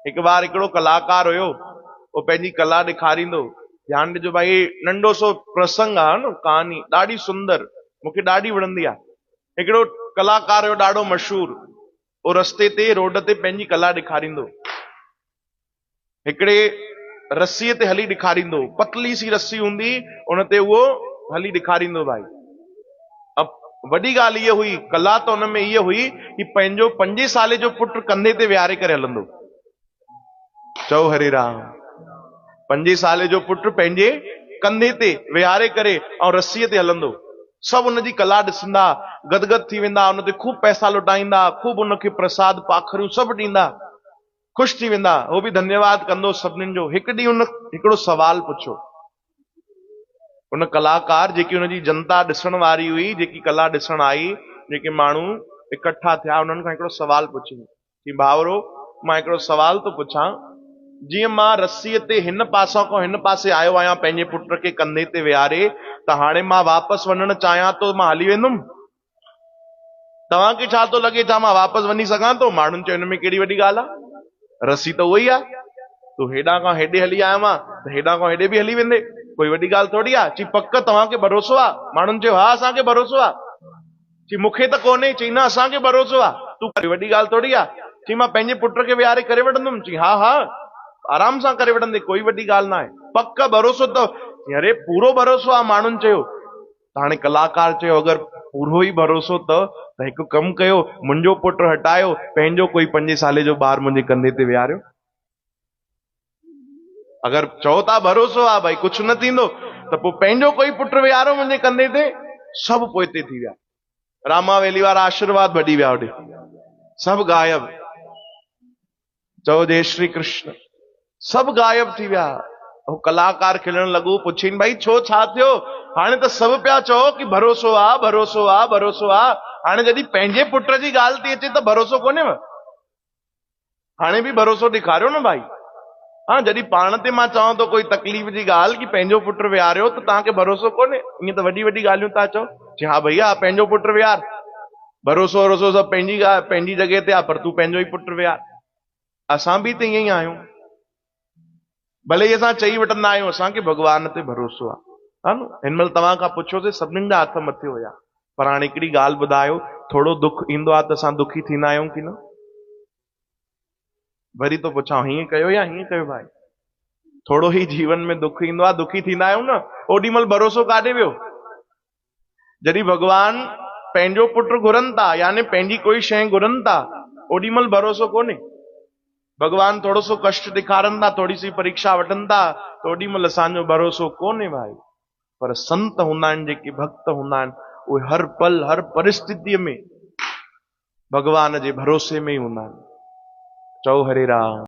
هڪ بار هڪڙو ڪلاڪار هيو، اهو پنهنجي ڪلا ڏيکاريندو. ڌيان ڏجو ڀائي هي ننڍو سو پرسنگ آ نه ڪهاڻي ڏاڍي سندر مون کي ڏاڍي وڻندي آ. هڪڙو ڪلاڪار هيو ڏاڍو مشهور، اهو رستي تي روڊ تي پنهنجي ڪلا ڏيکاريندو. هڪڙي رسيء تي هلي ڏيکاريندو، پتلي سي رسي هوندي ان تي اهو هلي ڏيکاريندو ڀائي. اب وڏي ڳالهه هيء هئي، ڪلا ته ان ۾ هيء هئي ڪي پنهنجو پنجين سالي جو پٽ ڪنڌي تي ويهاري ڪري هلندو. چئو هري رام. پنجين سالي جو پٽ پنهنجي ڪنڌي تي ويهاري ڪري ۽ رسيء تي هلندو. سڀ ان جي ڪلا ڏسندا، گدگد ٿي ويندا، ان تي خوب پئسا لٽائيندا، خوب ان کي پرساد پاکريون سڀ ڏيندا. خوش ٿي ويندا. هو به ڌنيواد ڪندو سڀنين جو. هڪ ڏينهن هن هڪڙو سوال پڇيو. ان ڪلاڪار جيڪي ان جي جنتا ڏسڻ واري هئي، جيڪي ڪلا ڏسڻ آئي، جيڪي ماڻهو اڪٺا ٿيا، انهن کان هڪڙو سوال پڇيائين. چيائين، ڀائرو! مان هڪڙو سوال ٿو پڇان. جيئن مان رسيء تي هن پاسان کان هن پاسي آيو آهيان پنهنجي پٽ کي ڪنڌي تي ويهاري ته هاڻي مان واپس وڃڻ چاهيان ٿو مان هلي ويندم؟ توهان کي ڇا ٿو لڳي ڇا مان واپس وڃي سگهان ٿو؟ ماڻهن چيو ان ۾ ڪهڙي وڏي ڳالهه آهي؟ رسي ته اها ئي آهي. تون هيڏانهن کان هيڏي هلي آيو آهين ته هيڏانهن کان هيڏي به هلي ويندي. ڪوئي وڏي ڳالهه ٿوري آهي. چي پڪ توهان کي ڀروسو آهي؟ ماڻهن چيو ها اسان کي ڀروسو آهي. چي مون کي ته ڪونهي. چي نه اسان کي ڀروسو آهي. تون ڪوئي وڏي ڳالهه ٿوري آهي. چي مان پنهنجي پٽ کي ويهاري ڪري وٺندم. چي ها ها آرام سان ڪري وٺندي ڪوئي وڏي ڳالهه ناهي. پڪ ڀروسو اٿو؟ چي اري پورو ڀروسو آهي. ماڻهن چيو. ته هاڻي ڪلاڪار چيو اگر پورو ئي ڀروسو اٿو ته هڪ ڪم ڪيو، منهنجو پٽ هٽايو، پنهنجو ڪوئي پنجين سالي جو ٻار منهنجي ڪنڌي تي ويهاريو. اگر چئو ٿا ڀروسو آ ڀائي ڪجهه نه ٿيندو ته پوء پنهنجو ڪوئي پٽ ويهاريو منهنجي ڪنڌي تي. سڀ پوئتي ٿي ويا. راما ويلي وارا آشرواد ڀڄي ويا هوڏي. سڀ غائب. چئو جي شري ڪرشن. سڀ غائب ٿي ويا. هو ڪلاڪار کلڻ لڳو، پڇين ڀائي ڇو ڇا ٿيو؟ هاڻي ته سڀ پيا چئو ڪي ڀروسو آ، ڀروسو آ، ڀروسو آ، هاڻي جڏهن پنهنجي پٽ جي ڳالهه ٿي اچي ته ڀروسو ڪونهيو؟ هاڻي به ڀروسو ڏيکاريو نه ڀائي. ها جڏهن پاڻ تي مان چوان ٿو ڪوئي تڪليف جي ڳالهه ڪي پنهنجو پٽ ويهاريو ته توهان کي ڀروسو ڪونهي؟ ائين ته وڏي وڏي ڳالهيون ٿا چئو. چي ها ڀئيا پنهنجو پٽ ويهار. ڀروسو وروسو سڀ پنهنجي ڳالهه پنهنجي جڳهه تي آ پر تون پنهنجو ئي پٽ ويهار. اسان به ته ائين ئي آهيون. ڀلي ئي اسان چئي وٺندا آهيون اسان کي ڀڳوان تي ڀروسو آ. ها نه؟ هن مهل توهان کان پڇيوسين سڀنين جا هٿ مٿي هيا. پر هاڻي هڪڙي ڳالهه ٻڌايو ٿورو دک ايندو آ ته اسان دکي ٿيندا آهيون ڪي نه؟ وري ٿو پڇان هيئن ڪيو يا هيئن ڪيو ڀائي؟ ٿورو ئي جيون ۾ دک ايندو آ دکي ٿيندا آهيون نه؟ اوڏي مهل ڀروسو ڪاڏي ويو؟ جڏهن ڀڳوان پنهنجو پٽ گهرن ٿا يعني پنهنجي ڪوئي شيء گهرن ٿا اوڏي مهل ڀروسو ڪونهي. ڀڳوان ٿورو سو ڪشٽ ڏيکارن ٿا ٿوري سي پريکشا وٺن ٿا ته اوڏي مهل اسان جو ڀروسو ڪونهي ڀائي. پر سنت هوندا آهن جيڪي ڀڳت هوندا آهن اهي هر پل هر پرستتيء ۾ ڀڳوان جي ڀروسي ۾ ئي هوندا آهن. چئو هري رام.